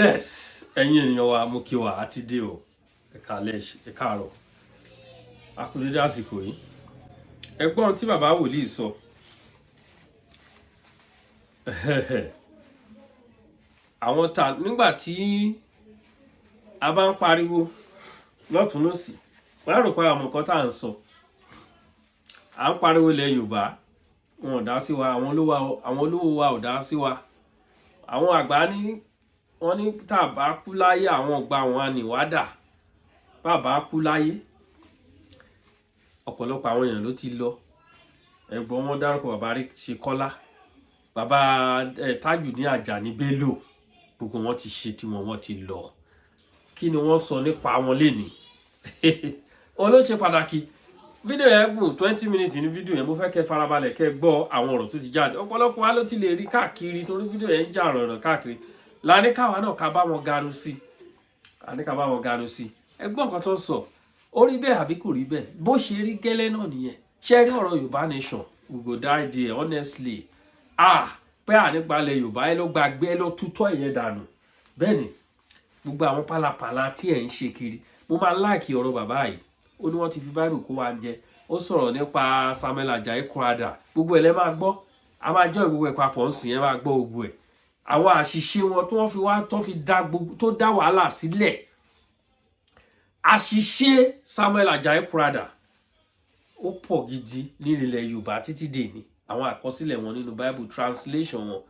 Yes, ẹ̀yin ènìyàn wa, mo kí wa, àti dé o. Ẹ káalẹ́, ẹ káàárọ̀, a kú dédé àsìkò yìí. Ẹ gbọ́ ohun tí bàbá wòlíì sọ. Àwọn ta nígbà tí a bá ń pariwo lọ́tún lọ́sì, wọ́n á rò pé àwọn nǹkan tá à ń sọ. À ń pariwo ilẹ̀ Yorùbá, wọn ò dá sí wa. Àwọn olówó wa ò dá sí wa. Àwọn àgbà ní wọ́n ní tá a bá kú láyé, àwọn ọgbà àwọn àníwádà bàbá kú láyé. Ọ̀pọ̀lọpọ̀ àwọn èèyàn ló ti lọ. Ẹ̀gbọ́n wọn dárúkọ bàbá Ṣekọ́lá, bàbá ẹ̀ Tajudeen Àjàní Bello. Gbogbo wọn ti ṣe tiwọn, wọn ti lọ. Kí ni wọ́n sọ nípa wọn lénìí? Òun ló ṣe pàtàkì. Fídíò yẹn gùn, 20 minutes ní fídíò yẹn. Mo fẹ́ kẹ́ farabalẹ̀ kẹ́ gbọ́ àwọn ọ̀rọ̀ tó ti jáde. Ọ̀pọ̀lọpọ̀ wa ló ti lè rí káàkiri, torí fídíò yẹn ń jà rànràn káàkiri. La ní káwa náà ká bá wọn ganu sí, a ní ká bá wọn ganu sí. Ẹ gbọ́ nǹkan tó ń sọ. Ó rí bẹ́ẹ̀ àbí kò rí bẹ́ẹ̀? Bó ṣe rí gẹ́lẹ́ náà nìyẹn. Ṣé rí ọ̀rọ̀ Yorùbá nation, we go die there, honestly. Ah, pé ànípalẹ̀ Yorùbá, ẹ ló gbàgbé, ẹ ló tútọ́ ìyẹn dànù. Bẹ́ẹ̀ ni gbogbo àwọn pálapàla tí ẹ̀ ń ṣe kiri. Mo máa like ọ̀rọ̀ bàbá yìí. Ó ní wọ́n ti fi Bible kó wa jẹ. Ó sọ̀rọ̀ nípa Samuel Ajayi Crowther. Gbogbo ẹ̀ lẹ́ máa gbọ́. A máa jọ́ gbogbo ẹ̀ papọ̀ ń sìn. Ẹ́ máa gbọ́ gbogbo ẹ̀, àwọn àṣìṣe wọn tí wọ́n fi wá tó fi dá gbogbo tó dá wàhálà sílẹ̀. Àṣìṣe Samuel Ajayi Crowther, ó pọ̀ gidi nílẹ̀ Yorùbá títí dèní. Àwọn àkọsílẹ̀ wọn nínú Bible, translation wọn,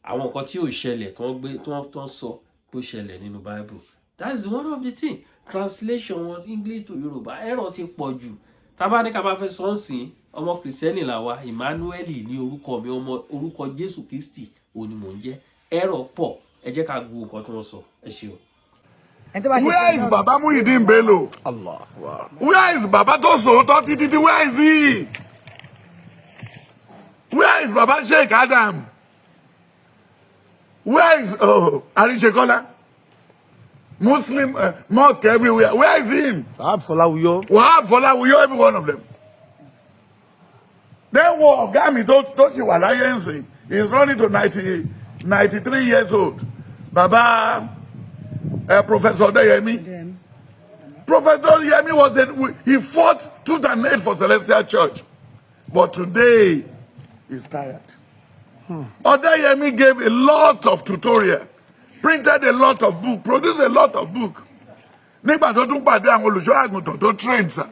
àwọn nǹkan tí ò ṣẹlẹ̀ tó ń gbé tó ń sọ bó ṣẹlẹ̀ nínú Bible, that is one of the thing. Translation wọn, English to Yorùbá, error ti pọ̀ jù. Tábà ní ká bá fẹ́ sọ́ọ̀sìn, ọmọ Kìrìsìtẹ́nì làwa. Emmanuel ní orúkọ mi, ọmọ orúkọ Jésù Kristi òun ni mò ń jẹ́. Error pọ̀. Ẹ jẹ́ ká gbọ́ nǹkan tí wọ́n sọ. Ẹ ṣeun. Where is Baba Muhyiddin Bello? Allah Akbar. Where is Baba tó sòótọ́ títí tí? Where is he? Where is Baba Sheikh Adam? Where is, oh, Arisekola? Muslim mosque everywhere. Where is him? Wahab Fọláwíyọ. Wahab Fọláwíyọ, every one of them. Then wọ ọ̀gá mi tó ṣì wà láyé ń sìn, he is running to 93 years old. Baba Professor Odeyemi. Professor Odeyemi was a, he fought tooth and nail for Celestial Church. But today, he's tired. Odeyemi gave a lot of tutorial, printed a lot of book, produced a lot of book. Nígbà tó tún pàdé àwọn olùṣọ́ àgùntàn tó train sir,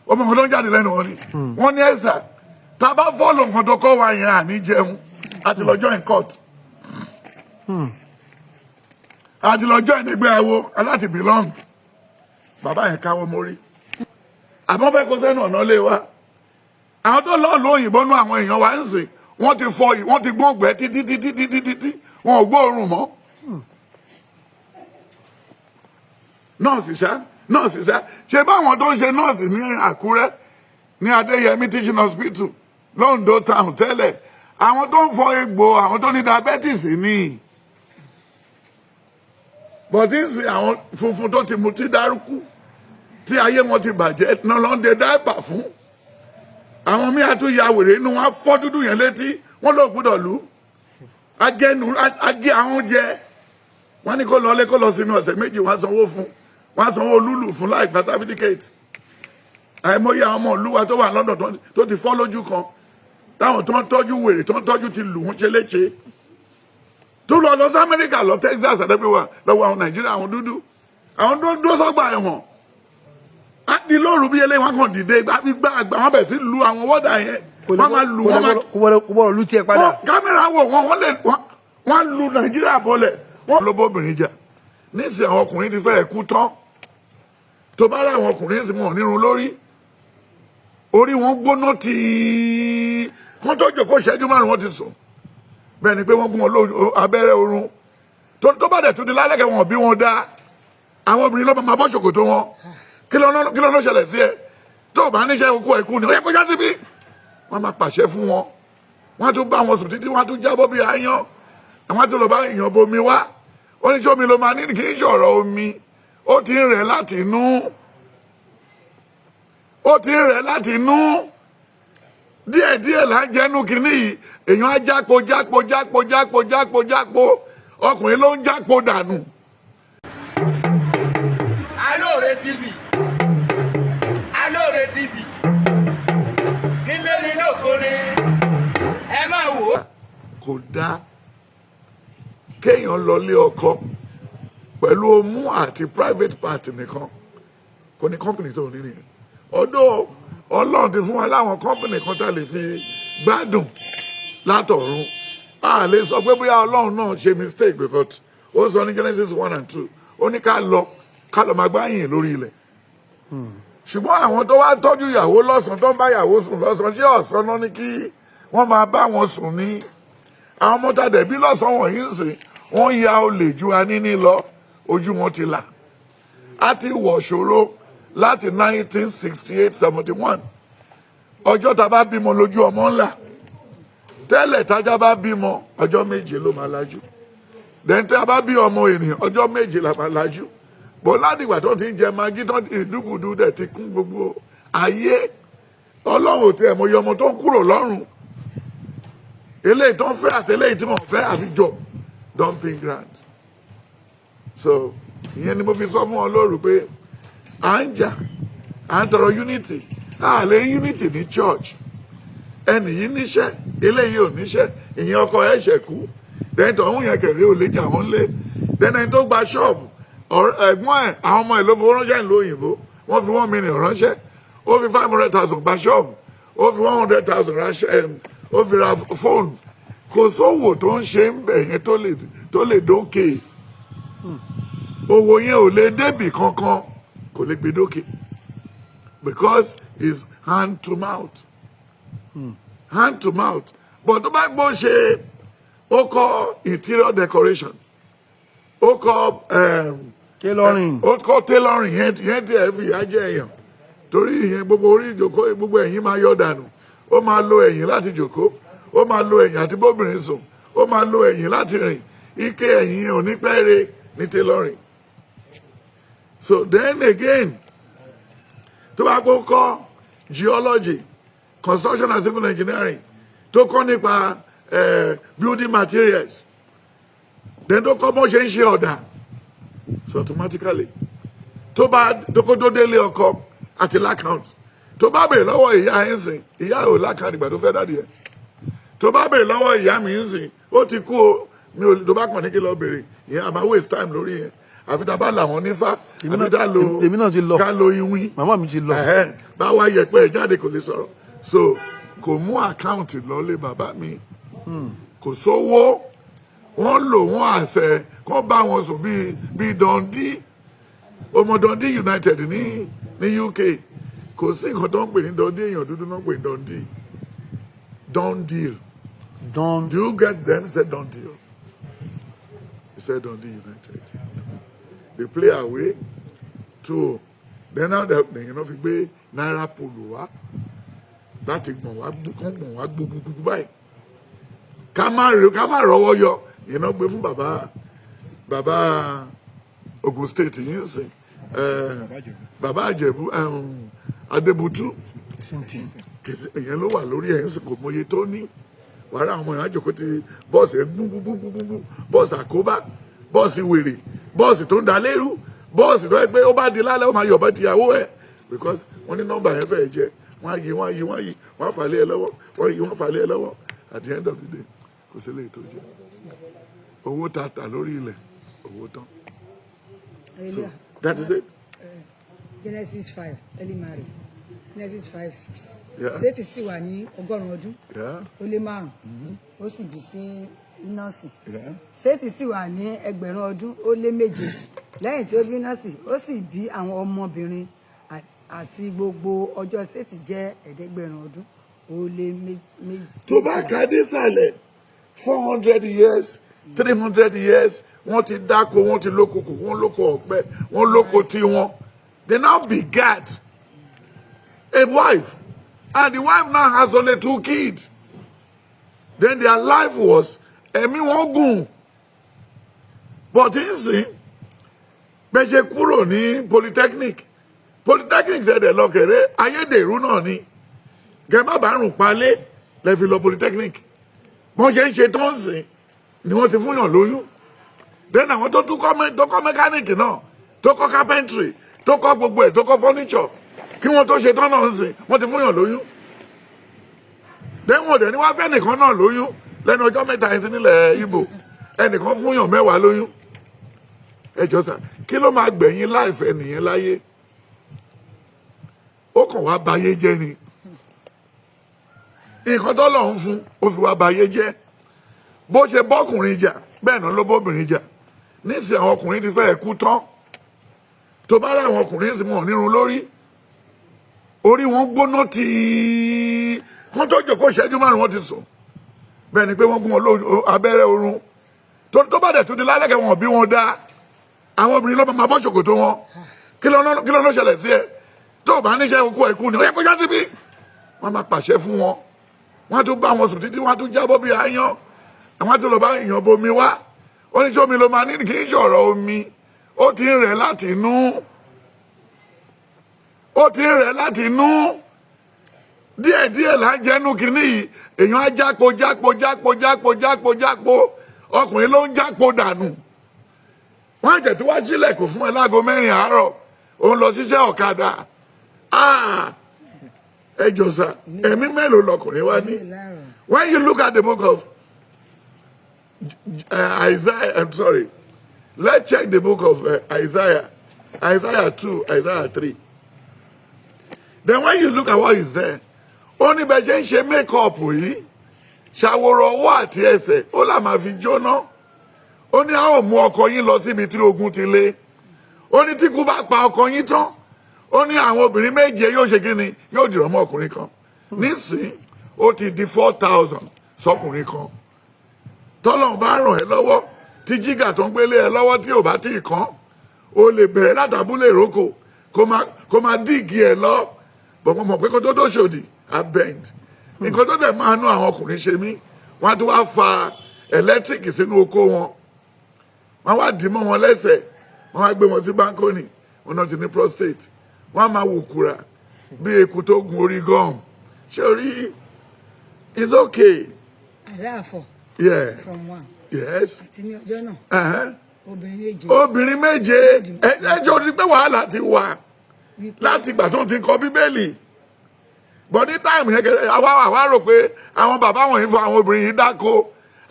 ọmọ nǹkan tó ń jáde lẹ́nu wọn ni. Wọ́n ní ẹ̀sà, tá a bá follow nǹkan tó kọ́ wa yẹn, àní jẹun, àti lọ join court. Àti lọ join ẹgbẹ́ awo, aláti belong. Bàbá yẹn káwọ́ mórí. Àmọ́ fẹ́ kó sẹ́nu ọ̀nà lé wa. Àwọn tó lọ́ọ̀ lóyìnbó nú àwọn èèyàn wa ń sìn, wọ́n ti fọ, wọ́n ti gbọ́n gbẹ́ títí títí títí títí, wọn ò gbóòórùn mọ́. Nọ́ọ̀sì ṣá, nọ́ọ̀sì ṣá, ṣe báwọn tó ń ṣe nọ́ọ̀sì ní Àkúrẹ́, ní Adéyẹmí Teaching Hospital l'Ondo Town tẹ́lẹ̀, àwọn tó ń fọ egbò, àwọn tó ní diabetes ní bọ̀dí ń sìn, àwọn funfun tó ti mutí dárúkú, tí ayé wọn ti bàjẹ́ náà ló ń de diaper fún. Àwọn míì àtún ya wèrè inú wọn á fọ́ dúdú yẹn létí, wọn ló gbọ́dọ̀ lù agẹnu agé àwọn jẹ. Wọn ní kó lọ lé, kó lọ sinmi ọ̀sẹ̀ 2, wọn á sanwó fún, wọn á sanwó lúlù fún láì gba certificate. Àìmọye àwọn ọmọ ìlú wa tó wà lọ́dọ̀ tó ti fọ́ lójú kan, táwọn tó ń tọ́jú wèrè tó ń tọ́jú ti lù wọ́n ṣe léṣe, tó lọ lọ sí Amẹ́ríkà, lọ Texas àdẹ́gbẹ̀wà lọ́wọ́ àwọn Nàìjíríà, àwọn dúdú, àwọn tó dúró sọ́gbà ẹ̀wọ̀n á di lóru bí eléyìí, wọn kàn dìde gbígbá àgbà, wọn bẹ̀ sí lu àwọn wọ́dà yẹn, wọ́n máa lù wọ́n máa Kò gbọ́dọ̀ lu tiẹ̀ padà. Wọ́n kámẹ́rà wò wọ́n, wọ́n lè wọ́n lu Nàìjíríà bọ́lẹ̀. Wọ́n ló bóbìnrin jà nísìnyí. Àwọn ọkùnrin ti fẹ́ kú tán. Tó bá rà, àwọn ọkùnrin sì wọn ò nírun lórí, orí wọn gbóná tíì. Wọ́n tó jòkó ìṣẹ́jú 5, wọ́n ti sùn, bẹ́ẹ̀ ni pé wọ́n gún wọn ló abẹ́rẹ́ oorun. Tó bá dẹ̀ tún di lálẹ́ kẹ́ wọn bí wọn dá, àwọn obìnrin ló máa bọ́ ṣòkòtò wọn. Kí ló ṣẹlẹ̀ sí ẹ tó o bá níṣẹ́ okú ẹ̀kú ni ó yẹ kó já síbí? Wọ́n máa pàṣẹ fún wọn, wọ́n á tún bá wọn sùn títí wọ́n á tún jábọ́ bí aáyán. Àwọn á tún lọ bá èèyàn bomi wá. Oníṣẹ́ omi ló máa ní, kì í ṣọ̀rọ̀ omi. Ó ti ń rẹ̀ láti inú, ó ti ń rẹ̀ láti inú. Díẹ̀díẹ̀ là ń jẹ́nu kínní yìí. Èèyàn á jápo jápo jápo jápo jápo jápo. Ọkùnrin ló ń jápo dànù. TV, Alóore TV, nílé ní lóko ni ẹ máa wò ó. Kò dáa kéèyàn lọ lé ọkọ pẹ̀lú omú àti private part nìkan. Kò ní company tó ní nìyẹn. Ọ̀dọ̀ Ọlọ́run ti fún wa láwọn company kan tá a lè fi gbádùn látọ̀run. A lè sọ pé bóyá Ọlọ́run náà ṣe mistake, because ó sọ ní Genesis 1 and 2, ó ní ká lọ máa gbáyìn lórí ilẹ̀. Ṣùgbọ́n àwọn tó wá tọ́jú ìyàwó lọ́sàn-án, tó ń bá ìyàwó sùn lọ́sàn-án, ṣé ọ̀sán náà ní kí wọ́n máa bá wọn sùn ní? Àwọn ọmọ tàdé bí lọ́sàn-án wọ̀nyí ń sìn, wọ́n ya olè ju aníní lọ. Ojú wọn ti là á ti wọ̀ ṣòro láti 1968, 71. Ọjọ́ tá a bá bímọ lójú ọmọ ńlá tẹ́lẹ̀. Tájá bá bímọ, ọjọ́ 7 ló máa lajú. Then tí a bá bí ọmọ ènìyàn, ọjọ́ 7 la máa lajú bó. Ládìgbà tó ti ń jẹ Maggi tó ti ìdúkùdù dẹ̀ ti kún gbogbo ayé, Ọlọ́run ò tiẹ̀ mọ iye ọmọ tó ń kúrò lọ́rùn. Eléyìí tó ń fẹ́ àti eléyìí tí wọ́n fẹ́, àfijọ́ dumping ground. So ìyẹn ni mo fi sọ fún wọn lóru pé à ń jà, à ń tọrọ unity, à lè rí unity ní church. Ẹnì yìí níṣẹ́, eléyìí ò níṣẹ́, ìyẹn ọkọ ẹ̀ ṣẹ̀ kú, dẹ́ntọ̀ ọ̀hún yẹn kẹ̀rẹ́ ò lè jà wọ́n lé. Dẹ́nà tó gba ṣọ́ọ̀bù, ẹ̀gbọ́n ẹ̀, àwọn ọmọ ẹ̀ ló fowó ránṣẹ́ ìlú òyìnbó. Wọ́n fi 1 million ránṣẹ́. Ó fi 500,000 gba ṣọ́ọ̀bù, ó fi 100,000 ránṣẹ́, ó fi ra fóònù. Kò sówò tó ń ṣe ń bẹ̀ yẹn tó lè dókè. Owó yẹn ò lè débì kankan, kò lè gbé dókè, because it's hand to mouth, hand to mouth. But tó bá gbọ́ ṣe, ó kọ́ interior decoration, ó kọ́ Tailoring. Ó kọ́ tailoring. Yẹn tí ẹ fi ìyá jẹ èèyàn, torí ìyẹn gbogbo orí ìjòkó, gbogbo ẹ̀yìn máa yọ dànù. Ó máa lo ẹ̀yìn láti jòkó, ó máa lo ẹ̀yìn àti bóbìnrin sùn, ó máa lo ẹ̀yìn láti rìn. Ike ẹ̀yìn ò ní pẹ́ẹ́rẹ́ ní tailoring. So then again, tó bá kó kọ́ geology, construction and civil engineering, tó kọ́ nípa building materials, then tó kọ́ bọ́n ṣe ń ṣe ọ̀dà, so automatically tó bá tó kó tó délé ọkọ àti l'account. Tó bá bèrè lọ́wọ́ ìyá ẹ̀ ń sìn, ìyá ò l'account ìgbà tó fẹ́ daddy ẹ̀. Tó bá bèrè lọ́wọ́ ìyá mi ń sìn, ó ti kú o, mi ò tó bá kàn ní kí lọ bèrè ìyẹn, àmà waste time lórí yẹn, àfi tá a bá làwọn nífà, àfi tá a lo Èmi náà ti lọ. ká lo iwin. Màmá mi ti lọ. Ẹ̀hẹ́n, bá wá yẹpẹ́ ẹ̀ jáde, kò lè sọ̀rọ̀. So kò mú account lọ́lé bàbá mi, kò sówó. Wọ́n lò wọ́n àṣẹ kó bá wọn sùn bíi Dundee, ọmọ Dundee United ní UK. Kò sí nǹkan tó ń pè ní Dundee, èèyàn dúdú náà ń pè ní Dundee. Done deal. Don. Do you get them? He said done deal. He said Dundee United, they play away two. Then now they fi gbé náírà polo wá láti gbọ̀n wá, kán gbọ̀n wá gbogbogbò báyìí, ká má rọ́wọ́ yọ. Ìyẹn náà gbé fún bàbá Ogun State yìí ń sìn, bàbá Àjẹ̀bú, Adébútú. Same. Ìyẹn ló wà lórí ẹ̀ ń sìn. Kò mọye tó ní wàhálà. Àwọn ọmọ yẹn á jókòó ti bọ́ọ̀sì ẹ̀ gbúngbúngbúngbú, bọ́ọ̀sì àkóbá, bọ́ọ̀sì wèrè, bọ́ọ̀sì tó ń da lérú, bọ́ọ̀sì tó yẹ pé ó bá di lálẹ́, ó máa yọ̀bọ tìyàwó ẹ̀, because wọ́n ní nọ́mbà yẹn fẹ́ jẹ. Wọ́n á yí, wọ́n á yí, wọ́n á yí, wọ́n á fà lé ẹ lọ́wọ́, wọ́n yí, wọ́n fà lé ẹ lọ́wọ́. At the end of the day, kò sí lè tó jẹ owó ta tà lórí ilẹ̀, owó tán. So that is it. Genesis 5, early marriage, Genesis 5:6. Sétì sì wà ní 100 ọdún ó lé 5, ó sì bí sí Ínọ́ọ̀sì. Sétì sì wà ní 1000 ọdún ó lé 7 lẹ́yìn tí ó bí Ínọ́ọ̀sì, ó sì bí àwọn ọmọbìnrin. Àti gbogbo ọjọ́ Sétì jẹ́ 700 ọdún ó lé méjì. Tó bá ka dé sàlẹ̀, 400 years, 300 years, wọ́n ti dáko, wọ́n ti lóko kò, wọ́n lóko ọ̀pẹ, wọ́n lóko tiwọn. They now begat a wife, and the wife now has only two kids. Then their life was, ẹ̀mí wọn gùn. But nsìn bẹ́ẹ̀ ṣe kúrò ní polytechnic, polytechnic tẹ̀lé lọ́kẹ̀rẹ́, ayédèrú náà ni. Kẹ má bàa rùn palẹ̀ lẹ fi lọ polytechnic. Wọ́n ṣe ń ṣe tó ń sìn ni wọ́n ti fúnyàn lóyún. Then àwọn tó tún kọ́ tó kọ́ mechanic náà, tó kọ́ carpentry, tó Tó kọ́ gbogbo ẹ̀, tó kọ́ furniture, kí wọ́n tó ṣe tán náà ń sìn, wọ́n ti fún yàn lóyún. Dẹ́wọ̀n ọ̀dẹ̀ ni wọ́n fẹ́ nìkan náà lóyún lẹ́nu ọjọ́ 3 yẹn sí nílẹ̀ Ìgbò. Ẹnìkan fún yàn 10 lóyún. Ẹ jọ sà, kí ló máa gbẹ̀yìn láìfẹ́ nìyẹn láyé? Ó kàn wá bayé jẹ́ ni. Nǹkan tó lọ́n fún, ó fi wá bayé jẹ́. Bó ṣe bọ́kùnrin jà, bẹ́ẹ̀ náà ló bóbìnrin jà. Nísìnyí, àwọn ọkùnrin ti fẹ́ẹ̀ kú tán. Tó bá rí àwọn ọkùnrin sì, wọn ò nírun lórí, orí wọn gbóná tíì. Wọ́n tó jòkó ìṣẹ́jú 5, wọ́n ti sùn, bẹ́ẹ̀ ni pé wọ́n gún wọn ló abẹ́rẹ́ oorun. Tó bá dẹ̀ tún di lálẹ́ kẹ́, wọn bí wọn dá. Àwọn obìnrin ló máa bọ́ ṣòkòtò wọn. Kí ló ṣẹlẹ̀ sí ẹ? Tó o bá níṣẹ́ okú ẹ̀ kú ni ó yẹ kó já síbí. Wọ́n máa pàṣẹ fún wọn, wọ́n á tún bá wọn sùn títí wọ́n á tún jábọ́ bí aáyán. Àwọn á tún lọ bá èèyàn bomi wá. Ó ní, sómi ló máa ní? Kì í ṣọ̀rọ̀ omi. Ó ti ń rẹ̀ láti inú, ó ti ń rẹ̀ láti inú. Díẹ̀díẹ̀ là ń jẹ́nu kínní yìí. Èèyàn á jápo, jápo, jápo, jápo, jápo, jápo. Ọkùnrin ló ń jápo dànù. Wọ́n á jẹ̀ tó wá sílẹ̀kùn fún ẹ láago 4 àárọ̀, òun lọ ṣiṣẹ́ ọ̀kadà. Ah, ẹ jọ sà, ẹ̀mí mélòó lọkùnrin wá ní? Láàrọ̀. When you look at the book of Isaiah, I'm sorry, let's check the book of Isaiah, Isaiah 2, Isaiah 3. Then when you look at what is there, ó ní bẹ́ẹ̀ ṣe ń ṣe make-up yìí, ṣàwòrán ọwọ́ àti ẹsẹ̀, ó là máa fi jóná. Ó ní a ó mú ọkọ yín lọ síbi tí ogun ti lé. Ó ní tí kú bá pa ọkọ yín tán, ó ní àwọn obìnrin méje yóò ṣe kí ni? Yóò dìrọ̀ mọ́ ọkùnrin kan. Nísìnyí, ó ti di 4,000 sọkùnrin kan. Tọ́lọ́run bá ràn ẹ́ lọ́wọ́, tí jígà tó ń gbélé ẹ lọ́wọ́ tí ò bá tí ì kán, o lè bẹ̀rẹ̀ látàbúlé ìrókò kó máa dig ẹ lọ bọ̀pọ̀. Mọ̀ pé kó tó dóṣòdì á bend. Nǹkan tó dẹ̀ máa nú àwọn ọkùnrin ṣe mí, wọ́n á tún wá fa electric sínú oko wọn, wọ́n wá dì mọ́ wọn lẹ́sẹ̀, wọ́n wá gbé wọn sí balcony. Wọn náà ti ní prostate, wọ́n á máa wò kúra bí eku tó gun orí gum. Ṣé orí it's okay. Isaiah 4 from 1. Àti ní ọjọ́ náà, obìnrin méje Obìnrin méje. Ẹjọ́ ní pé wàhálà ti wà wípé láti ìgbà tó ti kọ Bíbélì bọ̀. Ní time yẹn kẹrẹ, àwa rò pé àwọn bàbá wọ̀nyí fún àwọn obìnrin yìí dáko.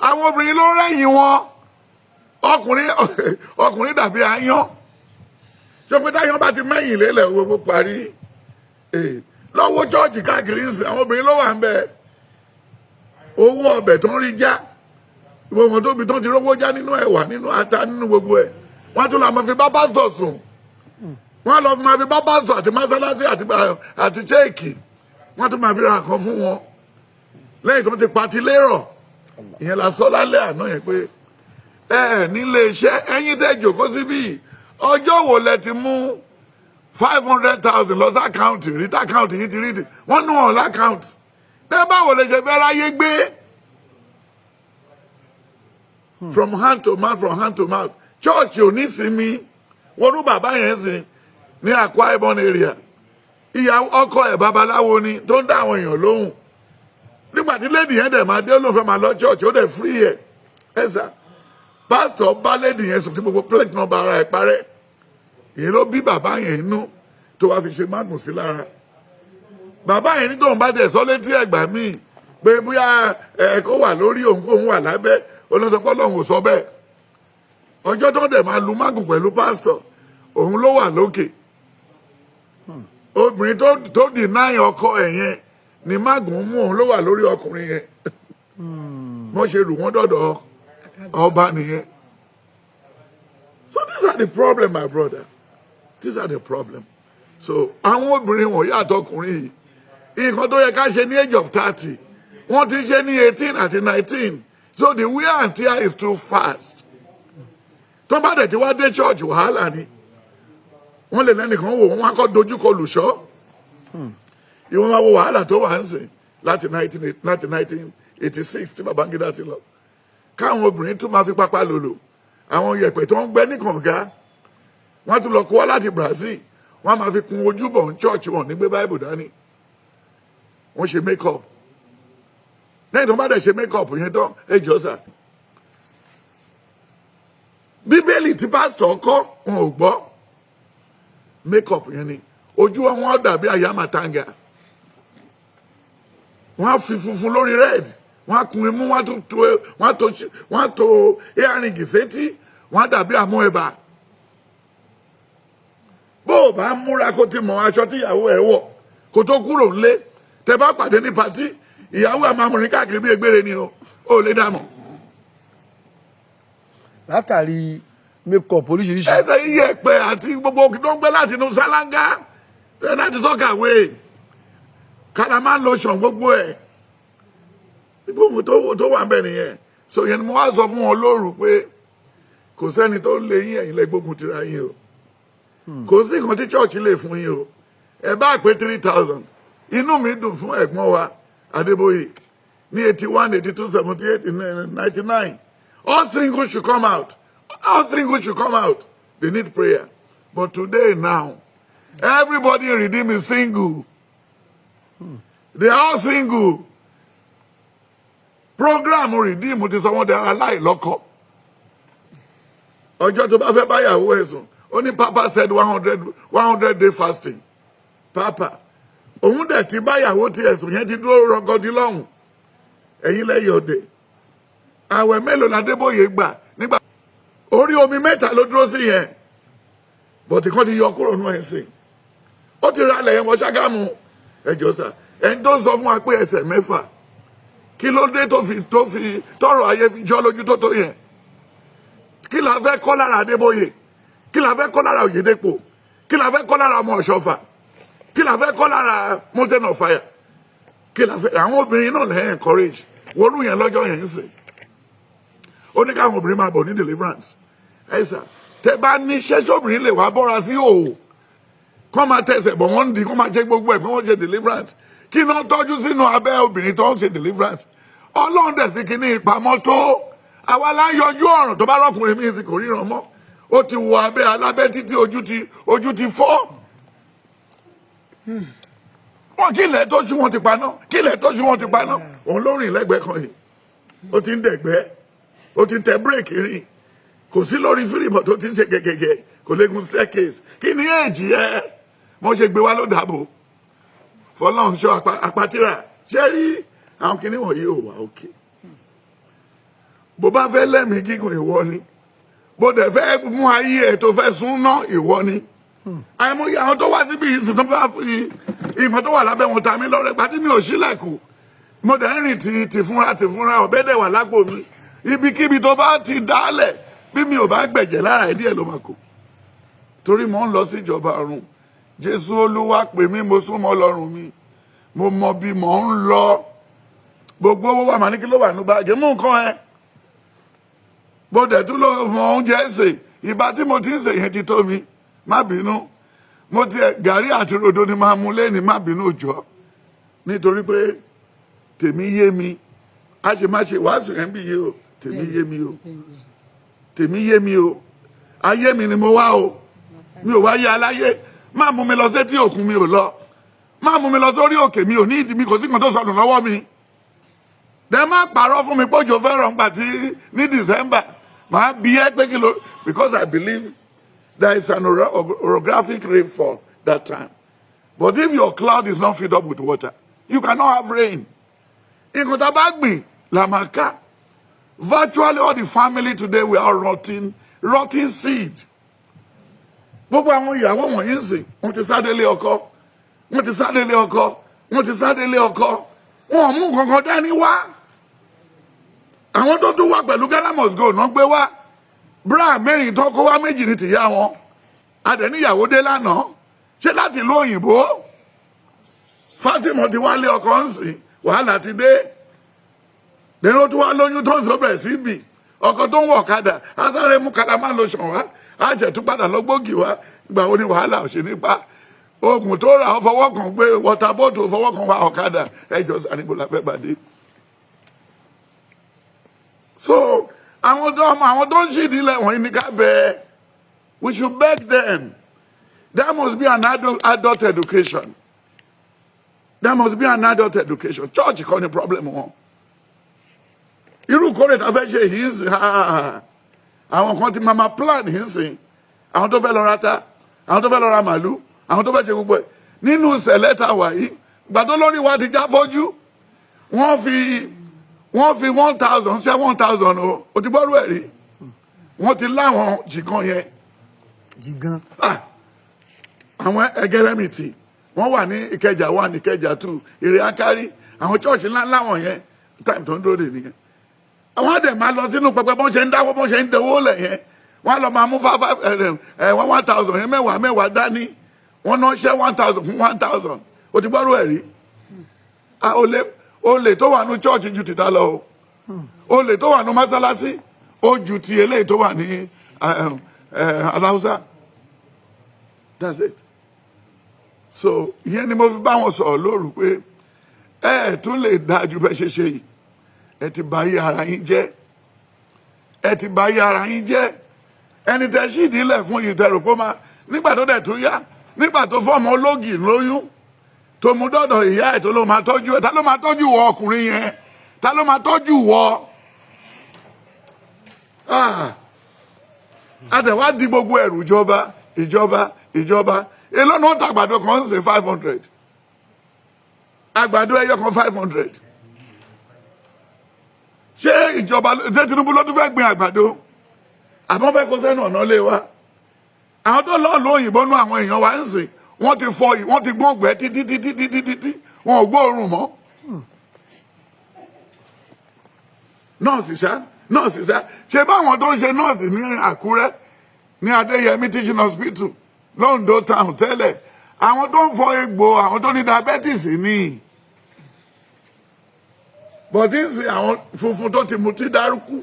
Àwọn obìnrin ló rẹ́yìn wọn. Ọkùnrin dàbí aáyán. Ṣé pé táyán bá ti mẹ́yìn lélẹ̀, gbogbo parí. Lọ́wọ́ church káàkiri ń sìn, àwọn obìnrin ló wà ń bẹ. Owó ọbẹ̀ tó ń rí já, gbogbo wọn tóbi tó ń ti rówó já nínú ẹ̀wà, nínú ata, nínú gbogbo ẹ̀, wọ́n tún lọ máa fi bá pásítọ̀ sùn. Wọ́n lọ máa fi bá pásítọ̀ àti mọ́sálásí àti ṣéèkì. Wọ́n tún máa fi ra nǹkan fún wọn lẹ́yìn tó ti pati lérò. Ìyẹn la sọ lálẹ́ àná yẹn pé ẹ nílé iṣẹ́ ẹ̀yin tẹ́ jòkó síbí, ọjọ́ wo lẹ ti mú 500,000 lọ sí account rí, tá account yìí ti rí di wọ́n nú wọn l'account tẹ́? Báwo lè ṣe fẹ́ ráyé gbé from hand to mouth, from hand to mouth? Church ò ní sinmi. Wọ́n rú bàbá yẹn sìn ní Akwa Ibom area. Ìyàwó ọkọ ẹ̀, babaláwo ni tó ń dá àwọn èèyàn lóhùn. Nígbà tí lady yẹn dẹ̀ máa dé, ó lóun fẹ́ máa lọ church, ó dẹ̀ free ẹ̀. Ẹ̀ sà, pásítọ̀ bá lady yẹn sùn tí gbogbo plate number ara ẹ̀ parẹ́. Èyí ló bí bàbá yẹn inú tó wá fi ṣe mágùn sí lára. Bàbá yẹn ní tóun bá dẹ̀ sọ létí ẹ̀gbà míì pé bóyá ẹ kó wà lórí òun, kóun wà lábẹ́ olóṣèpọ̀, lòun ò sọ bẹ́ẹ̀. Ọjọ́ tó ń dẹ̀ máa lu mágùn pẹ̀lú pásítọ̀, òun ló wà lókè. Obìnrin tó deny ọkọ ẹ̀ yẹn ni mágùn mú, òun ló wà lórí ọkùnrin yẹn. Wọ́n ṣe rù wọ́n dọ̀dọ̀ ọba nìyẹn. So these are the problem, my brother, these are the problem. So àwọn obìnrin wọ̀nyí àtọkùnrin yìí, nǹkan tó yẹ ká ṣe ní age of 30, wọ́n ti ṣe ní 18 àti 19. So the wear and tear is too fast. Tó bá dẹ̀ ti wá dé church, wàhálà ni. Wọ́n lè lẹ́nìkan wò wọ́n, wá kọ́ dojúkọ olùṣọ́. Ìwọ́n máa wo wàhálà tó wà ń sìn láti 1986 tí Babangida ti lọ, káwọn obìnrin tún máa fi pápá lòlò àwọn yẹ̀pẹ̀ tó ń gbẹ́ ní kànga. Wọ́n tún lọ kó wá láti Brazil, wọ́n máa fi kun ojúbọ̀ ní church. Wọn ní gbé Bible dání, wọ́n ṣe make up. Lẹ́yìn tó bá dẹ̀ ṣe make up yẹn tán, ẹ jọ sà, Bíbélì tí pásítọ̀ kọ́, wọn ò gbọ́. Make up yẹn ni ojú wọn á dàbí àyàmàtàǹgà. Wọ́n á fi funfun lórí red, wọ́n á kun imú, wọ́n á tún to, wọ́n á to earring sétí, wọ́n á dàbí àmú ẹ̀bà. Bó o bá múra, kó ti mọ aṣọ tí ìyàwó ẹ̀ wọ̀ kó tó kúrò ńlé. Tẹ bá pàdé ní party, ìyàwó ẹ̀ máa múrin káàkiri bí egbére ni o, ò lè dà mọ̀. Látàrí makeup oríṣiríṣi. Ẹsẹ̀ iyẹ̀pẹ̀ àti gbogbo òkè tó ń gbé láti inú sálángá láti soakaway, calamine lotion, gbogbo ẹ̀, gbogbo tó wà ń bẹ̀ nìyẹn. So yẹn ni mo wá sọ fún wọn lóru pé kò sẹ́ni tó ń lé yín, ẹ̀yin lẹ gbógun tira yín o. Kò sí nǹkan tí church lè fún yín o. Ẹ bá pé 3,000. Inú mi dùn fún ẹ̀gbọ́n wa Adébóyè ní 81, 82, 78, 99. All singles should come out, all singles should come out. They need prayer. But today, now, everybody in Redeem is single. They are all single. Program Redeem ti sọ wọ́n di aláìlọ́kọ. Ọjọ́ tó bá fẹ́ báyàwó ẹ̀ sùn, ó ní Papa said 100 day fasting. Papa òun dẹ̀ ti báyàwó ti ẹ̀sùn yẹn ti dúró rọgọdí lọ́hùn. Ẹ̀yin lẹ́yìn òde, àwẹ̀ mélòó ládébóyè gbà nígbà orí omi mẹ́ta ló dúró sí yẹn? Bọ̀tí kan ti yọ kúrò nù ẹ̀ sìn, ó ti ra ilẹ̀ yẹn wọ Ṣàgámù. Ẹjọ́ sà, ẹni tó ń sọ fún wa pé ẹsẹ̀ mẹ́fà, kí ló dé tó fi tọrọ ayé fi jọ́ lójú tó tó yẹn? Kí la fẹ́ kọ́ lára Adébóyè? Kí la fẹ́ kọ́ lára Oyèdèpọ̀? Kí la fẹ́ kọ́ lára ọmọ Ọ̀ṣọ́fà? Kí la fẹ́ kọ́ lára Mountain of Fire? Kí la fẹ́? Àwọn obìnrin náà lẹ́yìn encourage wọnú yẹn lọ́jọ́ yẹn ń sìn. Ó ní káwọn obìnrin máa bọ̀ ní deliverance. Ẹ sà, tẹ bá ní ṣẹ́ṣọ́bìnrin lè wá bọ́ra sí òò, kọ́ máa tẹsẹ̀ bọ̀ wọ́n ń di, kọ́ máa jẹ́ gbogbo ẹ̀, kọ́ wọ́n ṣe deliverance. Kí náà tọ́jú sínú abẹ́ obìnrin tó ń ṣe deliverance? Ọlọ́run dẹ̀ fi kíní ìpamọ́ tó àwa la ń yọjú ọ̀ràn tó bá rọ́kùnrin mi ti kò ríran mọ́. Ó ti wọ abẹ́ alábẹ́ títí ojú ti fọ́ wọn. Kí ilẹ̀ tó ṣú, wọn ti paná. Kí ilẹ̀ tó ṣú, wọn ti paná. Òun ló rìn lẹ́gbẹ̀ẹ́ kan yìí, ó ti ń dẹ̀gbẹ́, ó ti ń tẹ bírèkì rìn, kò sí lórí fírìmọ̀ tó ti ń ṣe gẹ́gẹ́gẹ́, kò léegun staircase. Kí ni èjì ẹ mo ṣe gbé wá ló dàbò fọlọ́nṣọ́ apátírà? Ṣé rí àwọn kinní wọ̀nyí ò wá òkè. Bó bá fẹ́ lẹ́mìí gígùn, ìwọ ni. Bó dẹ̀ fẹ́ mú ayé ẹ̀ tó fẹ́ sún ná, ìwọ ni. Àìmọye àwọn tó wá síbi yìí sì tó fẹ́ fi ìmọ̀ tó wà lábẹ́ wọn ta mí lọ́rẹ́ pàtí mi ò sílẹ̀kùn. Mo dẹ̀ ń rìn tì fúnra ọ̀bẹ dẹ̀ wà lápò mi. Ibikíbi tó bá ti dálẹ̀, bí mi ò bá gbẹ̀jẹ̀ lára ẹ̀, díẹ̀ ló máa kó, torí mo ń lọ síjọba ọ̀run. Jésù Olúwa pè mí, mo súnmọ́ Ọlọ́run mi, mo mọ bí mò ń lọ. Gbogbo owó wà, máa ní kí ló wà ní báàgì, mú nǹkan ẹ. Bó dẹ̀ tún ló mọ oúnjẹ sè, ìbá tí mo ti ń sè yẹn ti tó mi. Má bínú, mo ti gàrí àti rodo ni máa mú lẹ́ni. Má bínú òjò, nítorí pé tèmi yé mi. A ṣe má ṣe wàásù yẹn bí yé o. Tèmi yé mi o, tèmi yé mi o. Ayé mi ni mo wá o, mi ò wá yé aláyé. Má mú mi lọ sétí òkun, mi ò lọ. Má mú mi lọ sórí òkè, mi ò ní ìdí mi, kò sí kan tó sọnù lọ́wọ́ mi. Dẹ má parọ́ fún mi pójò fẹ́ràn gbà tí ní December màá bí ẹ pé kí ló, because I believe there is an orographic rainfall that time. But if your cloud is not filled up with water, you cannot have rain. Nǹkan tá a bá gbìn la máa ká. Virtually all the family today, we are rotten, rotten seed. Gbogbo àwọn ìyàwó wọ̀nyí ń sìn, wọ́n ti sáré lé ọkọ, wọ́n ti sáré lé ọkọ, wọ́n ti sáré lé ọkọ. Wọn ò mú kankan dání wá. Àwọn tó tún wá pẹ̀lú Ghana must go náà gbé wá bra mẹ́rin tó kó wá, méjì ní tìyá wọn. Adẹ̀níyàwó dé lánàá, ṣé láti ìlú òyìnbó. Fatima ti wálé ọkọ ń sìn, wàhálà ti dé. Lẹ́nu tó wá lóyún tó ń sọ bẹ̀rẹ̀ sí bì. Ọkọ tó ń wọ̀ ọ̀kadà á sáré mú calamine lotion wá, á ṣẹ̀tún padà lọ gbógi wá. Ìgbà wo ni wàhálà ò ṣe nípa oògùn tó rà? Ó fọwọ́ kan gbé water bottle, fọwọ́ kan wá ọ̀kadà. Ẹjọ́ sàníbò la fẹ́ bàdé. So àwọn tó ọmọ àwọn tó ń ṣìdílé wọ̀nyí ní ká bẹ́ẹ̀, we should beg them. There must be an adult education. There must be an adult education. Church kọ́ ni problem wọn. Irú kórè tá a fẹ́ ṣe yìí ń sìn, àwọn kan ti máa ma plan yìí ń sìn, àwọn tó fẹ́ lọ rata. Àwọn tó fẹ́ lọ ra màálù, àwọn tó fẹ́ ṣe gbogbo ẹ̀ nínú sẹ̀lẹ́ta wà yìí, ìgbà tó lórí wa ti já fọ́jú, wọ́n fi 1,000 ṣẹ́ 1,000 o. O ti gbọ́rú ẹ̀ rí? Wọ́n ti láwọn jìkan yẹn. Jìgan. Ah, àwọn ẹgẹrẹmìtì, wọ́n wà ní Ìkẹjà 1, Ìkẹjà 2, Èrè Akari, àwọn church ńlá ńlá wọ̀nyẹn. Time tó ń dúró dè nìyẹn. Àwọn àdè máa lọ sínú pẹpẹ, bọ́n ṣe ń dáwọ́, bọ́n ṣe ń dẹwọ́ lẹ̀ yẹn, wọ́n á lọ máa mú five five ẹ ẹ one one thousand yẹn, mẹ́wàá mẹ́wàá dání. Wọ́n náà ṣẹ́ 1,000 fún 1,000. O ti gbọ́rú ẹ̀ rí? Ah, olè tó wà ní church ju tìta lọ o. Olè tó wà ní mọ́sálásí, ó ju ti eléyìí tó wà ní aláùsá. That's it. So ìyẹn ni mo fi bá wọn sọ̀rọ̀ lóru pé ẹ ẹ̀ tún lè dáa ju bẹ́ẹ̀ ṣe ṣe yìí. Ẹ ti bà ayé ara yín jẹ́, ẹ ti bà ayé ara yín jẹ́. Ẹni tẹ́ sí ìdílẹ̀ fún yìí, tẹ́ rò pé ó máa nígbà tó dẹ̀ tún yá, nígbà tó fọ́ọ̀mù ológì lóyún, tó mú dọ́dọ̀ ìyá ẹ̀, tó ló máa tọ́jú ẹ̀. Ta ló máa tọ́jú wọ ọkùnrin yẹn? Ta ló máa tọ́jú wọ? Ah, àtẹ̀wá di gbogbo ẹ̀rù ìjọba, ìjọba, ìjọba. Èló náà ta àgbàdo kan ń ṣe? 500. Àgbàdo ẹyọ kan, 500. Ṣé ìjọba, ṣé Tinubu ló tún fẹ́ gbin àgbàdo? Àbọ̀n fẹ́ kó sẹ́nu ọ̀nà lé wa. Àwọn tó lọ́ọ̀ lóyìnbó nú àwọn èèyàn wa ń sìn, wọ́n ti fọ, wọ́n ti gbọ́n gbẹ́ títí títí títí títí, wọn ò gbóòórùn mọ́. Nọ́ọ̀sì ṣá, nọ́ọ̀sì ṣá, ṣe báwọn tó ń ṣe nọ́ọ̀sì ní Àkúrẹ́, ní Adéyẹmí Teaching Hospital l'Ondo Town tẹ́lẹ̀, àwọn tó ń fọ egbò, àwọn tó ní diabetes ní bọ̀dí ń sìn, àwọn funfun tó ti mutí dárúkú,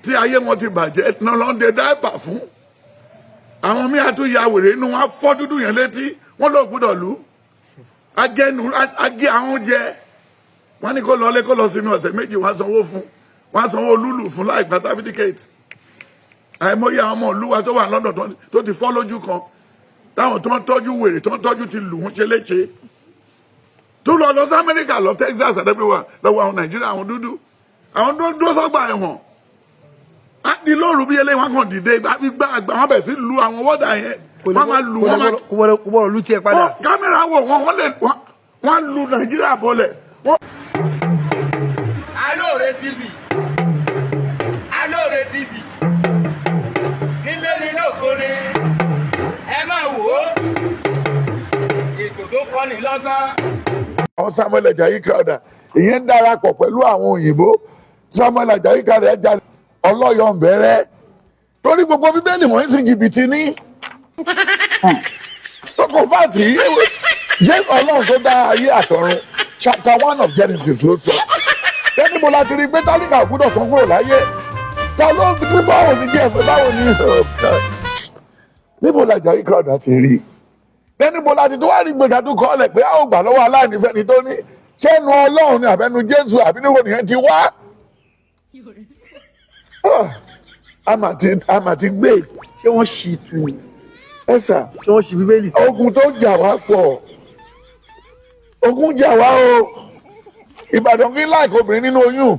tí ayé wọn ti bàjẹ́ náà ló ń de diaper fún. Àwọn míì àtún ya wèrè, inú wọn á fọ́ dúdú yẹn létí, wọn ló gbúdọ̀ lù agẹnu agé àwọn jẹ. Wọn ní kó lọ lé, kó lọ sinmi ọ̀sẹ̀ 2, wọn á sanwó fún, wọn á sanwó lúlù fún láì gba certificate. Àìmọye àwọn ọmọ ìlú wa tó wà lọ́dọ̀ tó ti fọ́ lójú kan, táwọn tó ń tọ́jú wèrè, tó ń tọ́jú ti lù wọ́n ṣe léṣe, tó lọ lọ sí Amẹ́ríkà, lọ Texas and everywhere, lọ́wọ́ àwọn Nàìjíríà, àwọn dúdú, àwọn tó dúró sọ́gbà ẹ̀wọ̀n á di lóru bí eléyìí, wọn kàn dìde gbá àgbà, wọn bẹ̀ sí lu àwọn wọ́dà yẹn, wọ́n máa lù wọ́n máa Kò gbọ́dọ̀ lu tiẹ̀ padà. Wọ́n kámẹ́rà wò wọ́n, wọ́n lè wọ́n lu Nàìjíríà bọ́lẹ̀ wọ́n. Alóore TV, Alóore TV, nílé ní lóko ni ẹ máa wò ó, ètò tó kọ́ni lọ́gbọ́n. Àwọn Samuel Ajayi Crowther, ìyẹn ń darapọ̀ pẹ̀lú àwọn òyìnbó. Samuel Ajayi Crowther jalè ọlọ́yọ̀ǹbẹ̀rẹ̀ torí gbogbo Bíbélì wọ́n ń sin jìbìtì ní tó convert jẹ́ Ọlọ́run tó dá ayé àtọ̀run. Chapter 1 of Genesis ló sọ lẹ́ni mo láti rí i pé tálíkà gbọ́dọ̀ tán kúrò láyé. Ta ló ní báwo ni jẹ́ ẹ̀fẹ́ báwo ni? Oh God, níbo la Ajayi Crowther ti rí i lẹ́ni mo láti tó wá rí gbèjà tó kọ́ ọ́lẹ̀ pé a ó gbà lọ́wọ́ aláìní fẹ́ni tó ní? Ṣẹ́nu Ọlọ́run ni àbẹ́nu Jésù àbí níbo nìyẹn ti wá? Ah, a mà ti gbé. Ṣé wọ́n ṣì tù ní? Ẹ sà. Ṣé wọ́n ṣì Bíbélì tù? Ogun tó jà wá pọ̀, ogun jà wá o. Ìbàdàn kí láìka obìnrin nínú oyún,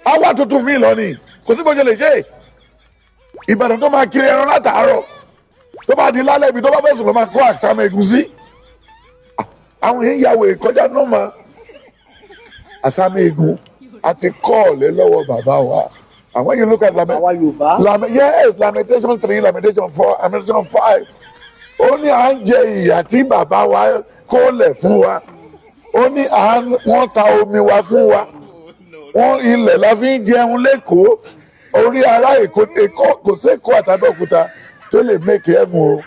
àwa tuntun mi lọ ni, kò sí bó ṣe lè ṣe. Ìbàdàn tó máa kiri ẹran látàárọ̀, tó bá di lálẹ́, ibi tó bá fẹ́ sùn ló máa kó àṣàmì ẹ̀gúsí. Àwọn èèyàn yàwó ìkọjá náà ma àṣàmì egun àti kọ́ọ̀lẹ́ lọ́wọ́ bàbá wa. Àwọn yìí, look at lament, Àwa Yorùbá. Lament, yes, Lamentation 3, Lamentation 4, Lamentation 5. Ó ní à ń jẹ ìyà tí bàbá wa kó lẹ̀ fún wa. Ó ní à ń wọ́n ta omi wa fún wa, wọ́n ilẹ̀ la fi ń jẹun lẹ́kọ̀ọ́. Orí ará Èkó, Èkó kò sẹ́kọ̀ọ́ àtàbẹ̀òkúta tó lè make heaven o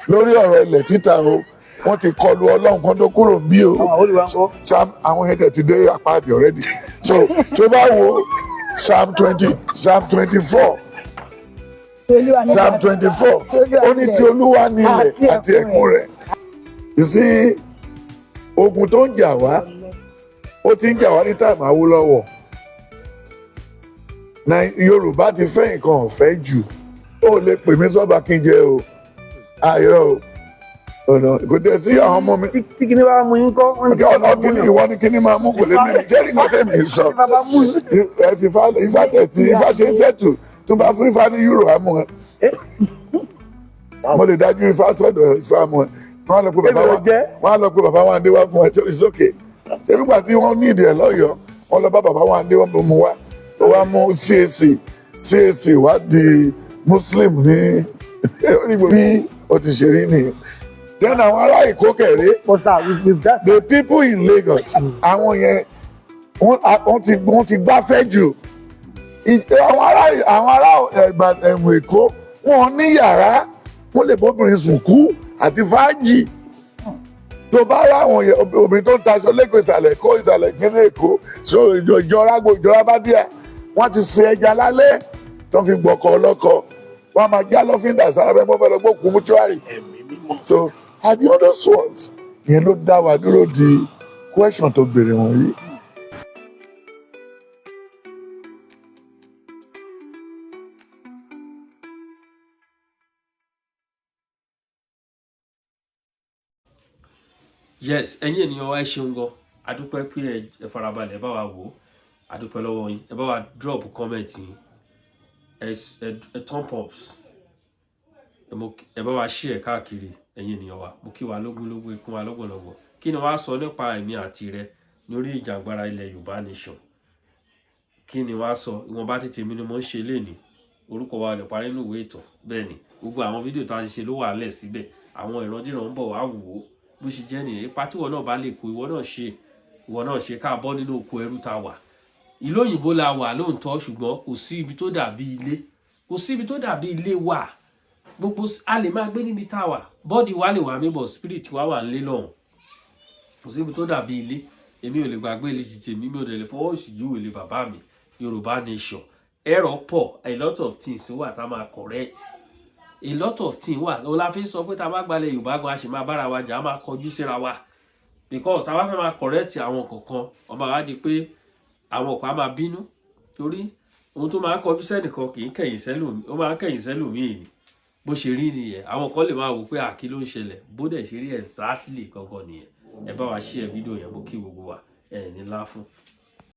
lórí ọ̀rọ̀ ilẹ̀ títà o. Wọ́n ti kọlu Ọlọ́run kan tó kúrò ń bí o. Àwọn olùwà ń kọ́. Psalm, àwọn yẹn tẹ̀ ti dé apáàdì already. So tó bá wo Psalm 20, Psalm 24, Psalm 24, ó ní tí Olúwa nílẹ̀ àti ẹ̀kún rẹ̀. You see, ogun tó ń jà wá, ó ti ń jà wá ní time Awólọ́wọ̀. Na Yorùbá ti fẹ́ nǹkan ọ̀fẹ́ jù. Ó lè pè mí sọ́ba kí n jẹ o, àìrọ̀ o, ọ̀nà kò tẹ̀ sí àwọn ọmọ mi. Tí kíní bá mú yín kọ́, wọ́n ní kí bàbá mú Ọkìnrin yàn. Ìwọ ni kíní máa mú, kò lè mímí jẹ́rìí nǹkan tẹ̀mí sọ. Kí bàbá mú yín. Ẹ fi ifá, ifá tẹ̀ tí ifá ṣe ń sẹ́tù tó bá fún ifá ní euro àmú ẹ. Mo lè dájú ifá sọ́dọ̀ ifá mọ́ ẹ. Wọ́n á lọ pé bàbá Èmi ò wa, jẹ́. wọ́n á lọ pé bàbá wa ń dé wá fún ẹ. It's okay. Ṣé nígbà tí wọ́n ní ìdí ẹ̀ lọ́yọ̀ọ́, wọ́n lọ bá bàbá wa ń dé, wọ́n mú wá. Ó wá mú CAC, CAC wá di Muslim ní bí ó ti ṣe rí nìyẹn. Then àwọn ará Èkó kẹrẹ, But sir, with that, the people in Lagos, àwọn yẹn wọ́n ti gbáfẹ́ jù. Àwọn ará Ìbàdàn, ẹ̀wọ̀n Èkó, wọn ní yàrá, wọ́n lè bọ́bìnrin sùn kú àti fàájì. Tó bá rà àwọn yẹn, obìnrin tó ń taṣọ lẹ́kọ̀ọ́, ìsàlẹ̀ Èkó, ìsàlẹ̀ kíní Èkó, so ìjọra gbò ìjọra bá díẹ̀, wọ́n ti se ẹja lálẹ́ tó fi gbọ́kọ̀ ọlọ́kọ, wọ́n á máa já lọ́fíńdà sára bẹ́ẹ̀ mọ́ fẹ́ lọ gbókùn mortuary. So at the other sort yẹn ló dá wa dúró di question tó béèrè wọ̀nyí. Yes, ẹ̀yin ènìyàn wa, ẹ ṣeun gan. Adúpẹ́ pé ẹ farabalẹ̀ ẹ bá wa wò ó. Adúpẹ́ lọ́wọ́ yín. Ẹ bá wa drop comment yín, ẹ thumb ups, ẹ bá wa share káàkiri. Ẹ̀yin ènìyàn wa, mo kí wa lógún lógún, ikún wa lọ́gbọ̀nlọ́gbọ̀n. Kí ni wàá sọ nípa èmi àti rẹ lórí ìjàngbara ilẹ̀ Yorùbá nation? Kí ni wàá sọ? Ìwọ̀nba tètè mi ni mo ń ṣe lénìí. Orúkọ wa lè parí nínú ìwé ìtàn. Bẹ́ẹ̀ ni gbogbo àwọn fídíò tá a ti ṣe ló wà lẹ̀ síbẹ̀. Àwọn ìrandíran ń bọ̀ wá wò ó. Bó ṣe jẹ́ nìyẹn. Ipa tí ìwọ náà bá lè kó, ìwọ náà ṣe, ìwọ náà ṣe ká bọ́ nínú oko ẹrú tá a wà. Ìlú òyìnbó la wà lóòótọ́, ṣùgbọ́n kò sí ibi tó dàbí ilé, kò sí ibi tó dàbí ilé wa. Gbogbo a lè máa gbé níbi tá a wà, body wa lè wà mí, but spirit wa wà nílé lọ́hùn. Kò sí ibi tó dàbí ilé. Èmi ò lè gbàgbé ilé ti tèmi, mi ò dẹ̀ lè fọwọ́ òsì júwe ilé bàbá mi. Yorùbá nation, ẹ̀rọ pọ̀. A lot of things wà tá a máa correct, a lot of things wà. Òun la fi ń sọ pé tá a bá gbalẹ̀ Yorùbá gan, a sì máa bára wa jà, a máa kọjú síra wa, because tá a bá fẹ́ máa correct àwọn kọ̀ọ̀kan, ọmọ wa di pé àwọn kan á máa bínú, torí ohun tó máa ń kọjú sẹ́nìkan kì í kẹ̀yìn sẹ́lòmíì, ó máa ń kẹ̀yìn sẹ́lòmíì ni. Bó ṣe rí nìyẹn. Àwọn kan lè máa wò pé àkí ló ń ṣẹlẹ̀. Bó dẹ̀ ṣe rí exactly gangan nìyẹn. Ẹ bá wa share fídíò yẹn. Mo kí gbogbo wa, ẹ ní lá fún.